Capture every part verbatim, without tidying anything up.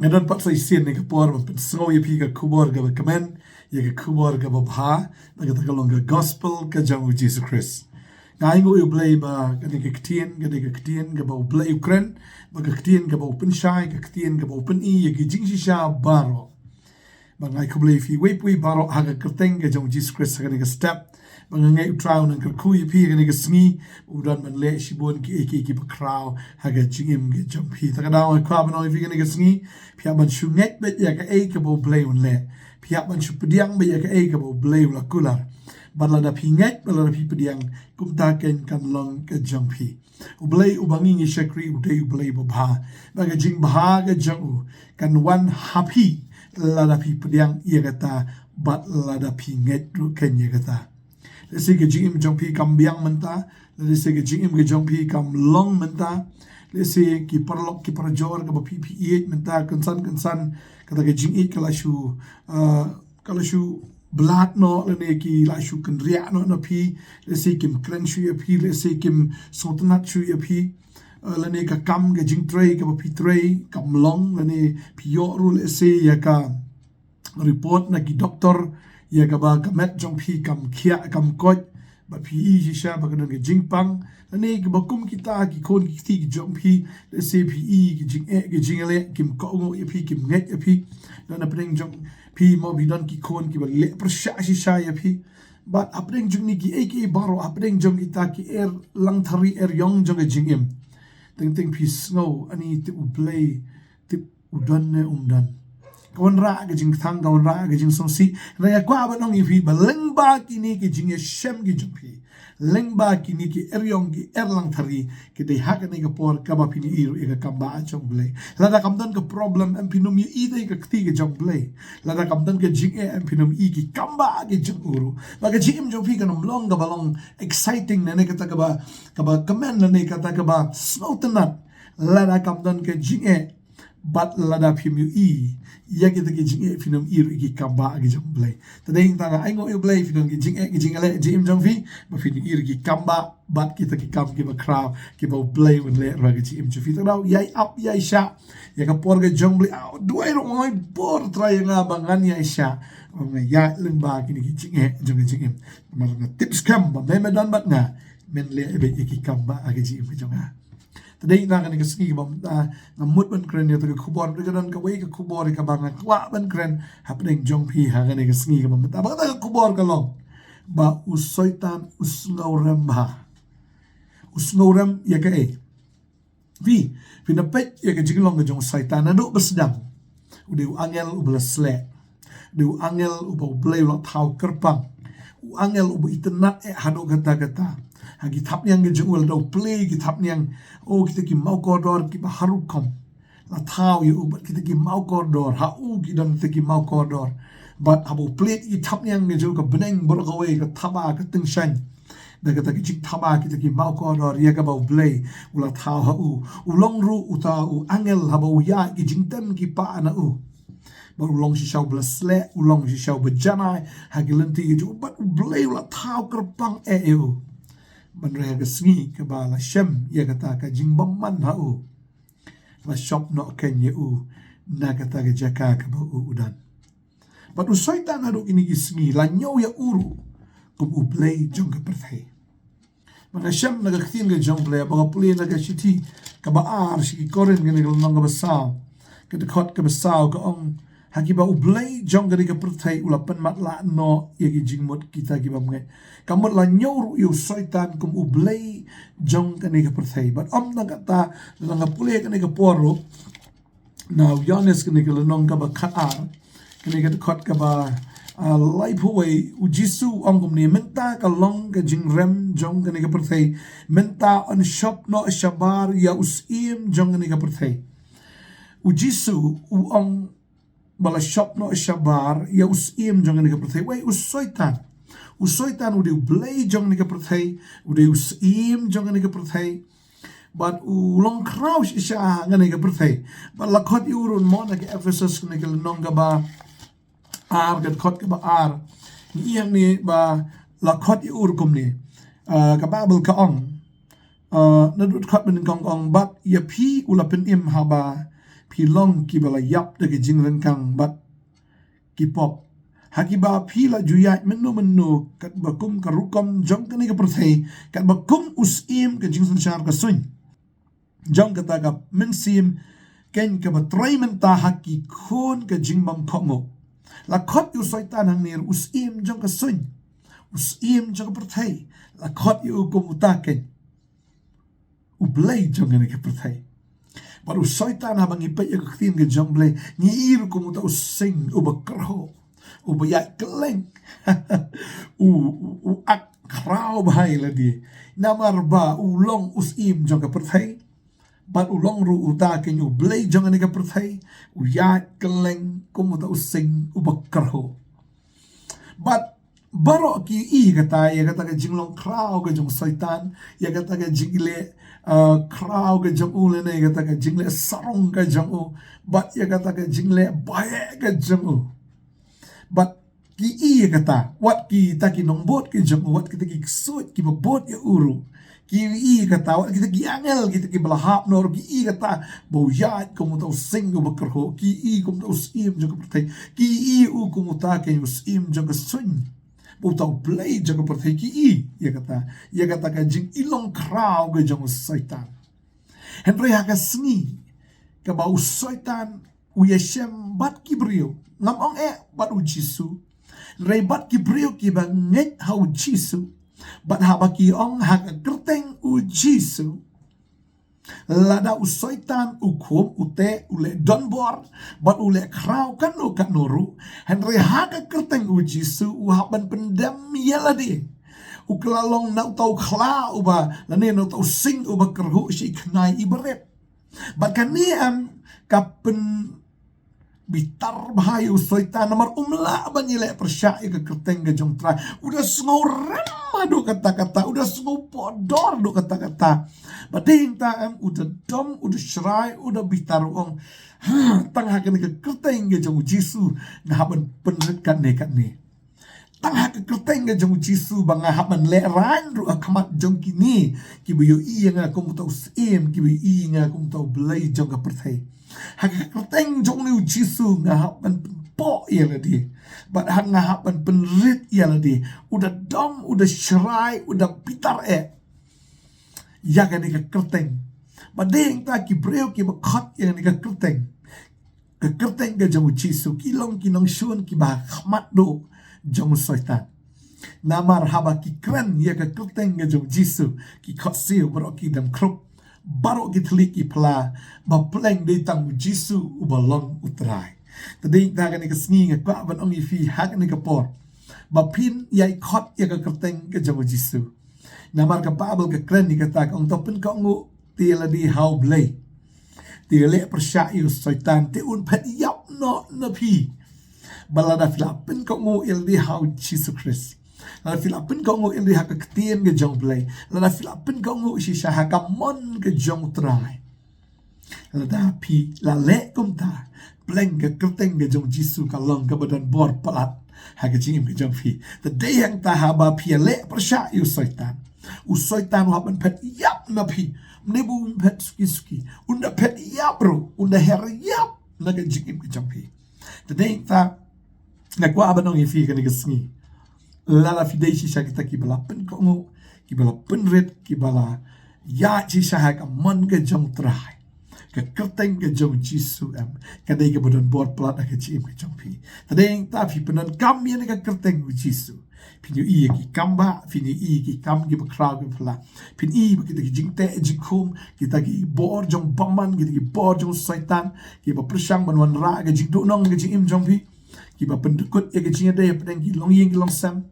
Nga don pat sa shisien ha kane ka por ban pynsngew ïa phi ka khubor kaba kmen, ïa ka khubor kaba bha, na kata ka long ka gospel ka jong u Jisu Khrist. Nga ainguh ïa u Blei ba kane ka ktien, kane ka ktien kaba u Blei u kren, ba ka ktien kaba u pynshai, ka ktien kaba u pyni ïa ki jingshisha baroh. Ba nga ai khublei ïa phi uwei pa uwei baroh ha ka kyrteng ka jong u Jisu Khrist ha kane ka step. Ba nga ngeit u Trai un nang kyrkhu ïa phi ha kane ka sngi, u don ban leh shibun kiei kiei kiba khraw ha ka jingim ka jong phi. Ta ka daw nga kwah ban ong ïa phi ha kane ka sngi, phi hap ban shu ngeit beit ïa kaei kaba u Blei un leh. Phi hap ban shu pdiang beit ïa kaei kaba u Blei u la kular. Bad lada phi ngeit, bad lada phi pdiang, kumta keiñ kan long ka jong phi. U Blei uba ngi ngi shakri u dei u Blei babha. Bad ka jingbha ka jong u kan wan ha phi lada phi pdiang ïa kata, bad lada phi ngeit ruh keiñ ïa kata. Lehse ka jingim jong phi kam biang mynta, lehse ka jingim ka jong phi kam long mynta, lehse ki paralok ki parajor kaba phi phi ïeit mynta, kynsan kynsan kata ka jingïeit ka la shu, ah, ka la shu blad noh, lane ki la shu kynriah noh na phi, lehse kim kren shuh ïa phi, lehse kim sngewtynnat shuh ïa phi, ah, lane ka kam ka jingtrei kaba phi trei kam long, lane phi ïoh ruh lehse ïa ka report na ki doktor ïa kaba ka met jong phi kam khiah kam koit, bad phi i shisha ba ka don ka jingpang, lane kaba kum kita ki khun ki kti ki jong phi, lehse phi i ki jingeh ki jingleh kim kohnguh ïa phi, kim ngeit ïa phi. Don hapdeng jong phi mo phi don ki khun kiba leh pyrshah shisha ïa phi. Bad hapdeng jong kine kiei kiei baroh, hapdeng jong kita ki er langthari er ïong jong ka jingim, teng teng phi sngew ani tip u Blei, tip u don ne um don. Ka wanrah ka jingkthang, ka wanrah ka jingsngewsih. Nga kwah ban ong ïa phi ba lyngba kine ki jingïashem ki jong phi, lyngba kine ki er ïong ki er langthari, ki dei ha kane ka por kaba phin ïohi ruh ïa ka kam ba jong u Blei. Lada kam don ka problem em phin ym ïohi te ka kti ka jong u Blei. Lada kam don ka jingeh em phin ym ïohi ki kam ba ki jong u ruh. Ba ka jingim jong phi kan ym long kaba long exciting lane kata kaba, kaba kmen lane kata kaba sngewtynnat. Lada kam don ka jingeh, bad lada phim ïohi ïa kita ki jingeh phin ym ïohi ruh ïa ki kam ba ki jong u Blei. Te dei tang nga ainguh ïa u Blei phi don ki jingeh ki jingleh jingim jong phi, ba phin ïohi ruh ïa ki kam ba bad kita ki kam kiba khraw kiba u Blei un leh ruh ha ka jingim jong phi. Te daw ïai ap ïai shah ïa ka por ka jong u Blei. Aw, duwai ruh nga, ong bor Trai ïa nga ba ngan ïai shah, ba ngan ïai lyngba kine ki jingeh jong ka jingim. Namar nga tip skhem ba me me don bad nga, men leh beit ïa ki kam ba ha ka jingim ka jong nga. Te dei na kane ka sngi kaba mynta nga mut ban kren ïa kata ka khubor, ka don kawei ka khubor kaba nga kwah ban kren hapdeng jong phi ha kane ka sngi kaba mynta. Ba kata ka khubor ka long ba u Soitan u sngewrem bha. U sngewrem ïa kaei? Phi, phin da peit ïa ka jinglong ka jong u Soitan naduh ba sdang. U dei u angel uba la sleh. Dei u angel uba u Blei u la thaw kyrpang. U angel uba itynnat eh haduh katta katta. Ha ki thapniang ki jong u, lada u plie ki thapniang, o, kita ki mawkordor kiba har rukom la thaw ïa u, bad kita ki mawkordor, ha u ki don kita ki mawkordor. Bad haba u plie ki thapniang ki jong u, ka bneng baroh kawei ka thaba ka tyngshaiñ da kata ka jingthaba kita ki mawkordor ïa kaba u Blei u la thaw ha u. U long ruh uta u angel haba u ïaid ki jingtem ki pah na u. Bad u long shisha uba la sleh, u long shisha uba janai ha ki lynti ki jong u, bad u Blei u la thaw kyrpang eh ïa u. Ban reh ha ka sngi kaba la shem ïa kata ka jingbymman ha u, la shop noh keiñ ïa u na kata ka jaka kaba u u don. Bad u Soitan haduh kine ki sngi la ñiew ïa u ruh kum u blei jong ka pyrthei. Ba nga shem na ka ktien ka jong u Blei, ba nga pule na ka shithi kaba ar sha ki Korinth, kane ka lynnong kaba saw, ka dkhot kaba saw, ka ong, ha kiba u blei jong kane ka pyrthei u la pynmatlah noh ïa ki jingmut kita ki bym ngeit. Ka mut la ñiew ruh ïa u Soitan kum u blei jong kane ka pyrthei. Bad ym tang katta, lada nga pule kane ka por ruh, na u Ïoannis kane ka lynnong kaba khatar, kane ka dkhot kaba, ah, laiphew wei, u Jisu u ong kumne, mynta ka long ka jingrem jong kane ka pyrthei, mynta yn shop noh shabar ïa u syiem jong kane ka pyrthei. U Jisu u ong ba la shop noh shabar ïa u syiem jong kane ka pyrthei. Wei, u Soitan. U Soitan u dei u blei jong kane ka pyrthei, u dei u syiem jong kane ka pyrthei. Bad u long khraw shisha ha kane ka pyrthei. Bad la khot ïa u ruh mo na ka Ephesus kane ka lynnong kaba ar, ka dkhot kaba ar. Ngi ïohi hangne ba la khot ïa u ruh kumne. Ah, ka Baibl ka ong, ah, naduh dkhot banyngkong ka ong, bad ïa phi u la pynim haba phi long kiba la ïap da ka jingryngkang bad ki pop, ha kiba phi la ju ïaid mynno mynno katba kum ka rukom jong kane ka pyrthei, katba kum u syiem ka jingsynshar ka suiñ jong kata ka mynsiem keiñ kaba trei mynta ha ki khun ka jingbymkohnguh. La khot ïa u Soitan hangne ruh u syiem jong ka suiñ, u syiem jong ka pyrthei. La khot ïa u kum uta keiñ u blei jong kane ka pyrthei. Bad u Soitan, haba ngi peit ïa ka ktien ka jong u Blei, ngi i ruh kum uta u sing uba kyrhuh, uba ïaid kylleng, u, u, u ak khraw bha ïa lade. Namar ba u long u syiem jong ka pyrthei, bad u long ruh uta keiñ u blei jong kane ka pyrthei, u ïaid kylleng kum uta u sing uba kyrhuh. Bad baroh ki i kata, ïa kata ka jinglong khraw ka jong u Soitan, ïa kata ka jingleh, uh, khraw ka jong u lane, ïa kata ka jingleh sarong ka jong u, bad ïa kata ka jingleh bae ka jong u. Bad ki i ïa kata, wat kita ki nongbud ki jong u, wat kita ki ksuid kiba bud ïa u ruh, ki i ïa kata, wat kita ki angel, kita kiba la hap noh ruh, ki i ïa kata ba u ïaid kum uta u sing uba kyrhuh, ki i kum uta u syiem jong ka pyrthei, ki i u kum uta keiñ u syiem jong ka suiñ, ba uta u blei jong ka pyrthei, ki i ïa kata, ïa kata ka jinglong khraw ka jong u Soitan. Hynrei ha ka sngi kaba u Soitan u ïashem bad ki briew, ngam ong eh bad u Jisu, hynrei bad ki briew kiba ngeit ha u Jisu, bad haba ki ong ha ka kyrteng u Jisu, lada u Soitan u khum, u teh, u leh donbor, bad u leh khraw katno katno ruh, hynrei ha ka kyrteng u Jisu u hap ban pyndem ïa lade. U kylla long na uta u khla uba, lane na uta u sing uba kyrhuh sha i khnai i barit. Bad kane em ka pynbitar bha ïa u Soitan, namar um lah ban ïaleh pyrshah ïa ka kyrteng ka jong u Trai. U da sngew rem haduh katta katta, u da sngew pohdor haduh katta katta. Bad dei hangta em u da dom, u da shrai, u da bitar, u ong, "Ha, tang ha kane ka kyrteng ka jong u Jisu nga hap ban pynrit katne katne. Tang ha ka kyrteng ka jong u Jisu ba nga hap ban lehraiñ ruh ha khmat jong kine kiba ïohi ïa nga kum uta u syiem, kiba ïohi ïa nga kum uta u blei jong ka pyrthei. Ha ka kyrteng jong une u Jisu nga hap ban pynpoh ïa lade, bad ha nga hap ban pynrit ïa lade." U da dom, u da shrai, u da bitar eh ïa kane ka kyrteng. Bad dei hangta ki briew kiba khot ïa kane ka kyrteng, ka kyrteng ka jong u Jisu, ki long ki nongshun kiba ha khmat duh jong u Soitan. Namar haba ki kren ïa ka kyrteng ka jong u Jisu, ki khohsiew, baroh ki dem khrup, baroh ki thylli ki pla, ba pleng dei tang u Jisu uba long u Trai. Te dei hangta kane ka sngi nga kwah ban ong ïa phi ha kane ka por ba phin ïai khot ïa ka kyrteng ka jong u Jisu. Namar ka Baibl ka kren ïa kata, ka ong, "To pynkohnguh te ïa lade ha u Blei, te ïaleh pyrshah ïa u Soitan, te un phet ïap noh na phi." Ba lada phi la pynkohnguh ïa lade ha u Jisu Khrist, lada phi la pynkohnguh ïa lade ha ka ktien ka jong u Blei, lada phi la pynkohnguh shisha ha ka mon ka jong u Trai, lada phi la leh kumta, pleng ka kyrteng ka jong u Jisu ka long kaba don bor palat ha ka jingim ka jong phi. Te dei hangta haba phi ïaleh pyrshah ïa u Soitan, u Soitan u hap ban phet ïap na phi. Ym dei ba un phet suki suki, un da phet ïap ruh, un da her ïap na ka jingim ka jong phi. Te dei hangta nga kwah ban ong ïa phi kane ka sngi, lada phi dei shisha kita kiba la pynkohnguh, kiba la pynrit, kiba la ïaid shisha ha ka mon ka jong u Trai, ka kyrteng ka jong u Jisu em, ka dei kaba don bor palat ha ka jingim ka jong phi. Te dei hangta phi pyndonkam ïa kane ka kyrteng u Jisu, phin ïohi ïa ki kam bah, phin ïohi ïa ki kam kiba khraw kiba phylla, phin i ba kita ki jingteh jingkhum, kita ki bor jong u bymman, kita ki bor jong u Soitan, kiba pyrshang ban wanrah ka jingduhnong ka jingim jong phi, kiba pyndykut ïa ka jingïadei hapdeng ki longïing ki longsem,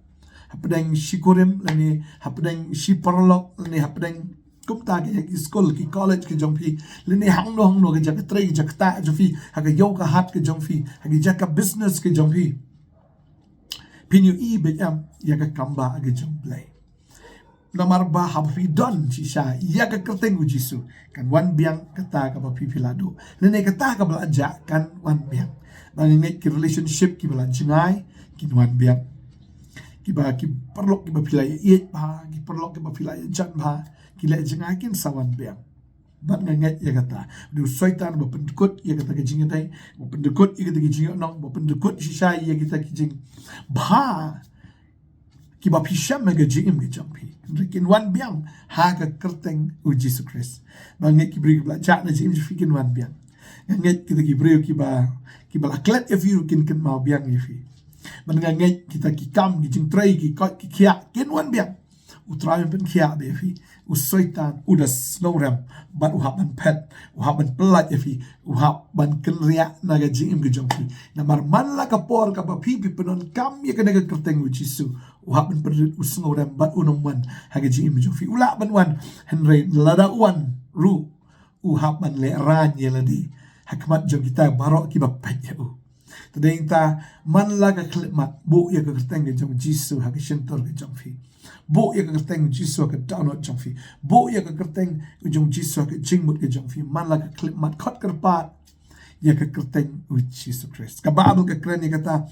hapdeng shi kurim lane hapdeng shi paralok lane hapdeng kumta ka jaka skul, ki college ka jong phi, lane hangno hangno ka jaka trei, ka jaka ktah jong phi, ha ka ïew ka hat ka jong phi, ha ka jaka business ka jong phi. Phin ïohi beit em ïa ka kam bah ka jong u Blei. Namar ba haba phi don shisha ïa ka kyrteng u Jisu, kan wan biang kata kaba phi phi la duh, lane kata kaba la jah kan wan biang. Ba nga ngeit ki relationship kiba la jngai kin wan biang. Kiba, ki paralok kiba phi la ïeit bha, ki paralok kiba phi la ïeit jan bha, ki la jngai kin sa wan biang. Bad nga ngeit ïa kata. Dei u Soitan ba pyndkut ïa kata ki jingïadei, ba pyndkut ïa kata ki jingïohnong, ba pyndkut shisha ïa kita ki jingbha kiba phi shem ha ka jingim ka jong phi. Hynrei kin wan biang ha ka kyrteng u Jisu Khrist. Ba ngeit ki briew kiba la jah na jingim jong phi kin wan biang. Nga ngeit kita ki briew kiba, kiba la klet ïa phi ruh kin kynmaw biang ïa phi. Bad nga ngeit kita ki kam, ki jingtrei, ki koit ki khiah kin wan biang. U Trai un pynkhiah bad ïa phi. U Soitan u da sngewrem bad u hap ban phet, u hap ban pyllait ïa phi, u hap ban kynriah na ka jingim ka jong phi. Namar man la ka por kaba phi, phi pyndonkam ïa kane ka kyrteng u Jisu, u hap ban pynrit, u sngewrem bad un ym wan ha ka jingim ka jong phi. U lah ban wan, hynrei lada u wan ruh, u hap ban lehraiñ ïa lade ha khmat jong kita baroh kiba peit ïa u. Te dei nangta, man la ka khyllipmat, buh ïa ka kyrteng ka jong u Jisu ha ka shyntur ka jong phi. Buh ïa ka kyrteng u Jisu ha ka dohnud jong phi. Buh ïa ka kyrteng u jong u Jisu ha ka jingmut ka jong phi. Man la ka khyllipmat, khot kyrpad ïa ka kyrteng u Jisu Khrist. Ka Baibl ka kren ïa kata,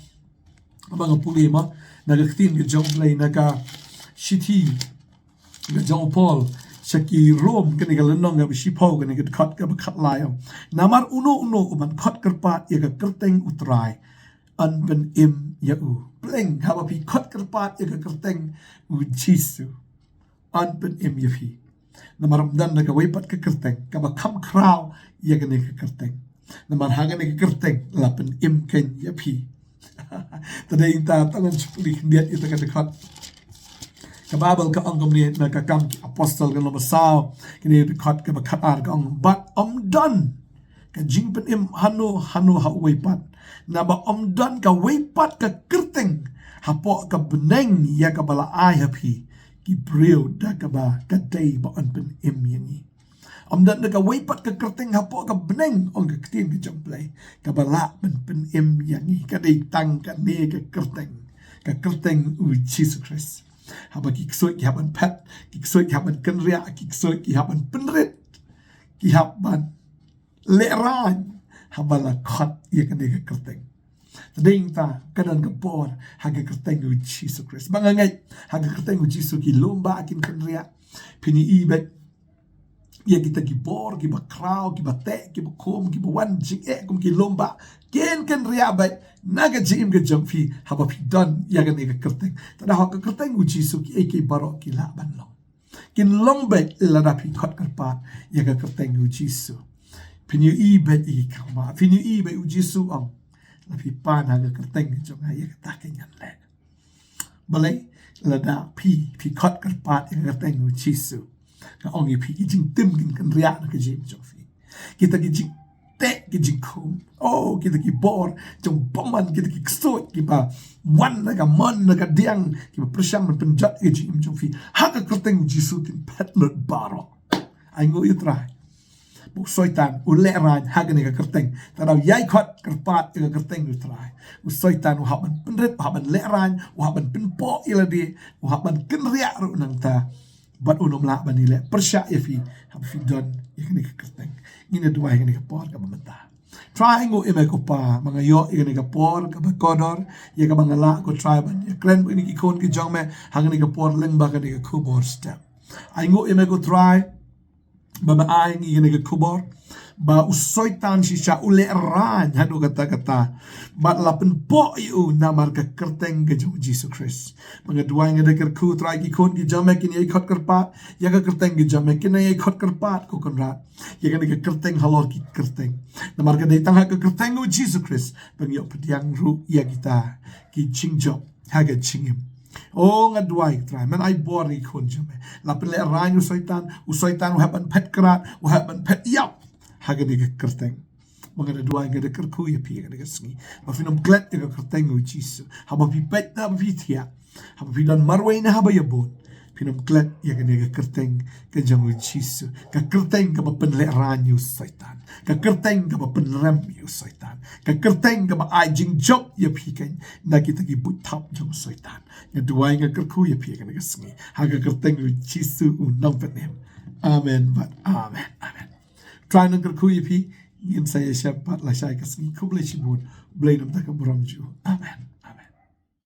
ba nga pule mo, na ka ktien ka jong u Blei, na ka shithi ka jong u Paul sha ki Rom, kane ka lynnong kaba shiphew, kane ka dkhot kaba khatlai. Namar uno uno uban khot kyrpad ïa ka kyrteng u Trai, yn pynim ïa u. Pleng, haba phi khot kyrpad ïa ka kyrteng u Jisu, yn pynim ïa phi. Namar ym don da kawei pat ka kyrteng kaba kham khraw ïa kane ka kyrteng. Namar ha kane ka kyrteng la pynim keiñ ïa phi. Te dei nangta, tang ngan shu pule khyndiat ïa kata ka dkhot. Ka Baibl ka ong kumne, na ka Kam ki Apostol ka lynnong ba saw, kane ka dkhot kaba khatar, ka ong, bad ym don ka jingpynim hano hano ha uwei pat, naba ym don kawei pat ka kyrteng hapoh ka bneng ïa kaba la ai ha phi ki briew da kaba ka dei ba yn pynim ïa ngi. Ym don da kawei pat ka kyrteng hapoh ka bneng, ong ka ktien ka jong u Blei, kaba lah ban pynim ïa ngi. Ka dei tang kane ka kyrteng, ka kyrteng u Jisu Khrist. Haba ki ksuid ki hap ban phet, ki ksuid ki hap ban kynriah, ki ksuid ki hap ban pynrit, ki hap ban lehraiñ haba la khot ïa kane ka kyrteng. Te dei nangta, ka don ka bor ha ka kyrteng u Jisu Khrist. Ba nga ngeit ha ka kyrteng u Jisu ki lum bah kin kynriah. Phin ïohi beit ïa kita ki bor kiba khraw, kiba teh, kiba khum, kiba wan jingeh kum ki lum bah, kin kynriah beit na ka jingim ka jong phi haba phi don ïa kane ka kyrteng. Te da ha ka kyrteng u Jisu kiei kiei baroh ki lah ban long. Kin long beit lada phi khot kyrpad ïa ka kyrteng u Jisu. Phin ïohi beit ïa ki kam bah, phin ïohi beit u Jisu u ong, lada phi pan ha ka kyrteng ka jong nga, ïa kata kein ngan leh. Balei? Lada phi, phi khot kyrpad ïa ka kyrteng u Jisu, nga ong ïa phi, ki jingtim kin kynriah na ka jingim jong phi. Kita ki jingteh, ki jingkhum, oh, kita ki bor jong bymman, kita ki ksuid kiba wan na ka mon na ka diang, kiba pyrshang ban pynjot ïa ka jingim jong phi, ha ka kyrteng u Jisu kin phet lut baroh. Ai nguh ïa u Trai ba u Soitan u lehraiñ ha kane ka kyrteng. Te da u ïai khot kyrpad ïa ka kyrteng u Trai, u Soitan u hap ban pynrit, u hap ban lehraiñ, u hap ban pynpoh ïa lade, u hap ban kynriah ruh nangta. Bad un ym lah ban ïaleh pyrshah ïa phi haba phi don ïa kane ka kyrteng. Ngin ïa duwai ha kane ka por kaba mynta. Trai, ai nguh ïa me ko Pa, ba nga ïoh ïa kane ka por kaba kordor, ïa kaba nga lah ko Trai ban ïakren bad kine ki khun ki jong me ha kane ka por lyngba kane ka khubor step. Ai nguh ïa me ko Trai ba me ai ïa ngi kane ka khubor ba u Soitan shisha u lehraiñ haduh katta katta, bad la pynpoh ïa u namar ka kyrteng ka jong u Jisu Khrist. Ba nga duwai, nga da kyrkhu Trai, ki khun ki jong me kin ïai khot kyrpad ïa ka kyrteng ka jong me, kin ïai khot kyrpad ko Kynrad ïa kane ka kyrteng halor ki kyrteng. Namar ka dei tang ha ka kyrteng u Jisu Khrist ba ngi ïoh pdiang ruh ïa kita ki jingjop ha ka jingim. Oh, nga duwai Trai, men ai bor ïa ki khun jong me. La pynlehraiñ u Soitan, u Soitan u hap ban phet krad, u hap ban phet ïap ha kane ka kyrteng. Ba nga da duwai, nga da kyrkhu ïa phi ha kane ka sngi ba phin ym klet ïa ka kyrteng u Jisu. Haba phi peit ne haba phi thiah, haba phi don marwei ne haba ïabud, phin ym klet ïa kane ka kyrteng ka jong u Jisu, ka kyrteng kaba pynlehraiñ ïa u Soitan, ka kyrteng kaba pynrem ïa u Soitan, ka kyrteng kaba ai jingjop ïa phi keiñ na kita ki buit thap jong u Soitan. Nga duwai, nga kyrkhu ïa phi ha kane ka sngi ha ka kyrteng u Jisu u nongpynim. Amen bad amen. Amen. Trai un kyrkhu ïa phi. Ngin sa ïashem pat lashai ka sngi. Khublei shibun. Blei un ïa bud. Amen.